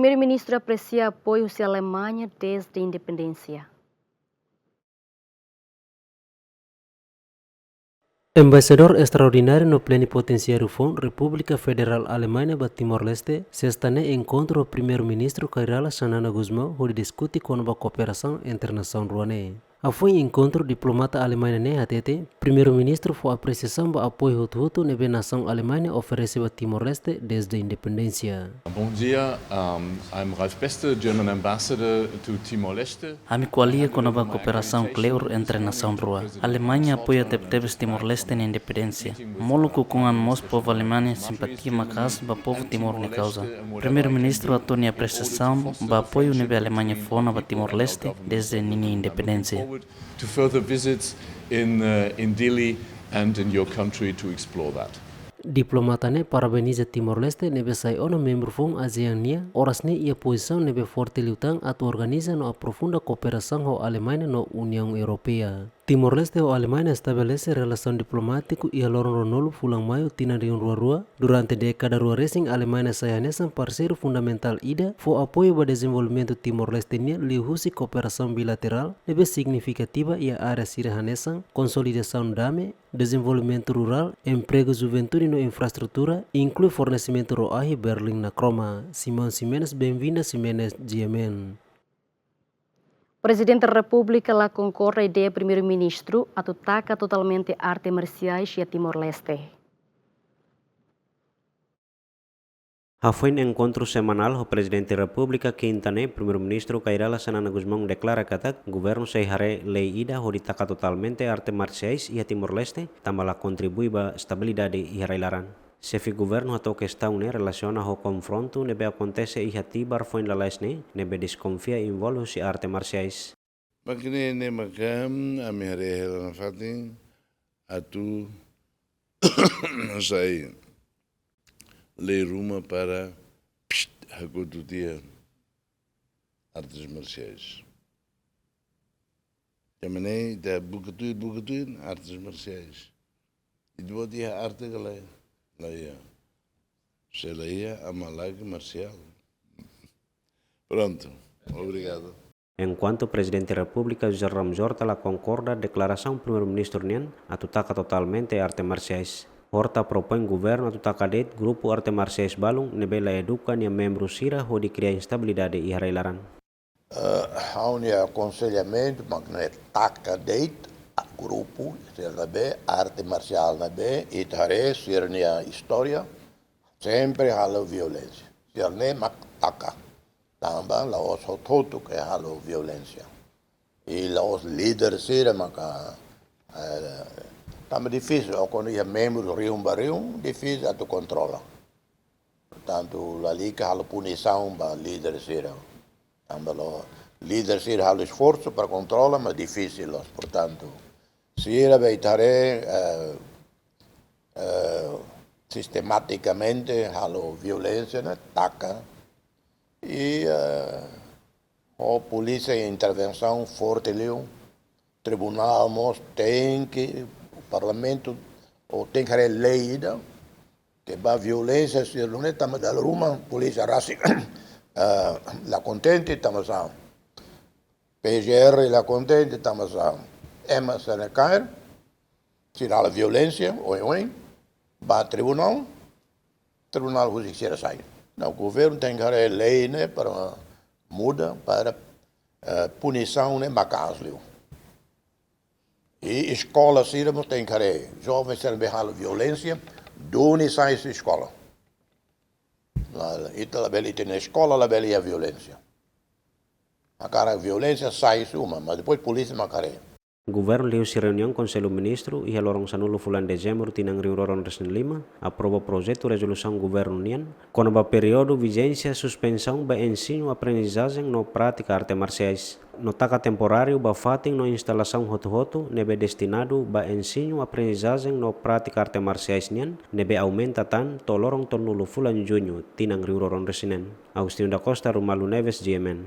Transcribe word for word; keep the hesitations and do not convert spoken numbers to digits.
Primeiru-Ministru apresia apoiu husi Alemaña dezde independénsia. Embaixadór Estraordináriu no Plenipotensiáriu Foun Repúblika Federál Alemaña ba Timor-Leste, sesta ne'e enkontru ho Primeiru-Ministru Kay Rala Xanana Gusmão hodi diskute kona-ba kooperasaun entre nasaun rua ne'e. Hafoin enkontru, diplomata Alemaña ne'e hatete, Primeiru-Ministru fó apresiasaun ba apoiu hotu-hotu ne'ebé nasaun Alemaña oferese ba Timor-Leste dezde independénsia. Bom dia, um, I'm Ralf Beste, German ambassador to Timor-Leste. Ami ko'alia kona-ba kooperasaun kleur entre nasaun rua. Alemaña apoia tebetebes Timor-Leste nia independénsia. Molok ukun an mós povu Alemaña simpatia maka'as ba povu Timor nia kauza. Primeiru-Ministru hato'o nia apresiasaun ba apoiu ne'ebé Alemaña fó ona ba Timor-Leste dezde ninia independénsia. To further visits in, uh, in Dili and in your country to explore that. Diplomata ne'e parabeniza Timor-Leste ne'ebé sai ona membru foun ASEAN nian, oras ne'e iha pozisaun ne'ebé forte liután atu organiza no aprofunda kooperasaun ho Alemaña no Uniaun Europeia. Timor-Leste ho Alemaña estabelese relasaun diplomátiku iha loron ruanulu fulan Maiu tinan rihun rua rua, durante dékada rua resin Alemaña sai hanesan parseiru fundamentál ida, fó apoiu ba dezenvolvimentu Timor-Leste nian liuhusi kooperasaun bilaterál ne'ebé signifikativa iha área sira hanesan konsolidasaun dame, dezenvolvimentu rurál, empregu juventude no infraestrutura, inklui fornesimentu ró-ahi Berlin na Kroma. Simão Ximenes, Benvinda Ximenes, G M N. Prezidente Repúblika la konkorda ideia Primeiru-Ministru atu taka totalmente arte marsiais iha Timor-Leste. Hafoin enkontru semanál ho Prezidente Repúblika, kinta ne'e, Primeiru-Ministru Kay Rala Xanana Gusmão deklara katak governu sei haree lei ida hodi taka totalmente arte marsiais iha Timor-Leste, tanba la kontribui ba estabilidade iha rai-laran. Xefe governu hato'o kestaun ne'e relasiona ho konfrontu ne'ebé akontese iha Tibar foin lalais ne'e, ne'ebé deskonfia envolve husi arte marsiais. Mak ne'e, ne'e maka, ami haree hela nafatin atu sai lei ruma para, pst, hakotu tiha artes marsiais. Tanba ne'e ita buka tuir, buka tuir artes marsiais. Ita-boot iha arte ka lae? Laiha. Se laiha, ami la'ós marsiál. Prontu. Obrigadu. Enkuantu Prezidente Repúblika José Ramos Horta la konkorda deklarasaun Primeiru-Ministru nian atu taka totalmente arte marsiais. Horta propoin governu atu taka de'it grupu arte marsiais balun ne'ebé la eduka nia membru sira hodi kria instabilidade iha rai-laran. Eh, ha'u-nia akonselhamentu mak ne'e taka de'it grupu sira ne'ebé, arte marsiál ne'ebé, ita haree sira-nia istória, sempre halo violénsia. Sira ne'e mak taka. Tanba la'ós hotu-hotu ke halo violénsia. I la'ós líder sira maka, eh, tanba difisil, kuandu iha membru rihun ba rihun, difisil atu kontrola. Portantu, lalika halo punisaun ba líder sira. Tanba la'ós, líder sira halo esforsu para kontrola, mas difisil loos. Portantu, sira be ita haree, eh, eh, sistematikamente halo violénsia ne'e taka. I, eh, ho polísia intervensaun forte liu. Tribunál mós tenke, Parlamentu, ou tenke haree lei ida ke ba violénsia sira ne'e, tanba dala ruma polísia rasik, eh, la kontente, tanba sá? P G R la kontente, tanba sá? Ema sira kaer, sira halo violénsia oioin, ba tribunál, tribunál husik sira sai. Entaun, governu tenke haree lei ne'e para muda, para, eh, punisaun ne'e maka'as liu. I eskola sira mós tenke haree, joven sira be halo violénsia, duni sai husi eskola. La, ita labele, ita-nia eskola labele iha violénsia. Hakarak violénsia sai husi uma, mas depois polísia mak haree. Governu liuhusi reuniaun Konsellu Ministru iha loron sanulu fulan Dezembru tinan rihun rua ruanulu-resin-lima, aprova projetu rezolusaun governu nian kona-ba períodu vijénsia suspensaun ba ensinu aprendizajen no prátika arte marsiais, no taka temporáriu ba fatin no instalasaun hotu-hotu ne'ebé destinadu ba ensinu aprendizajen no prátika arte marsiais nian, ne'ebé aumenta tan to'o loron tolunulu fulan Juñu tinan rihun rua ruanulu-resin-neen. Agostinho da Costa, Romualdo Neves, G M N.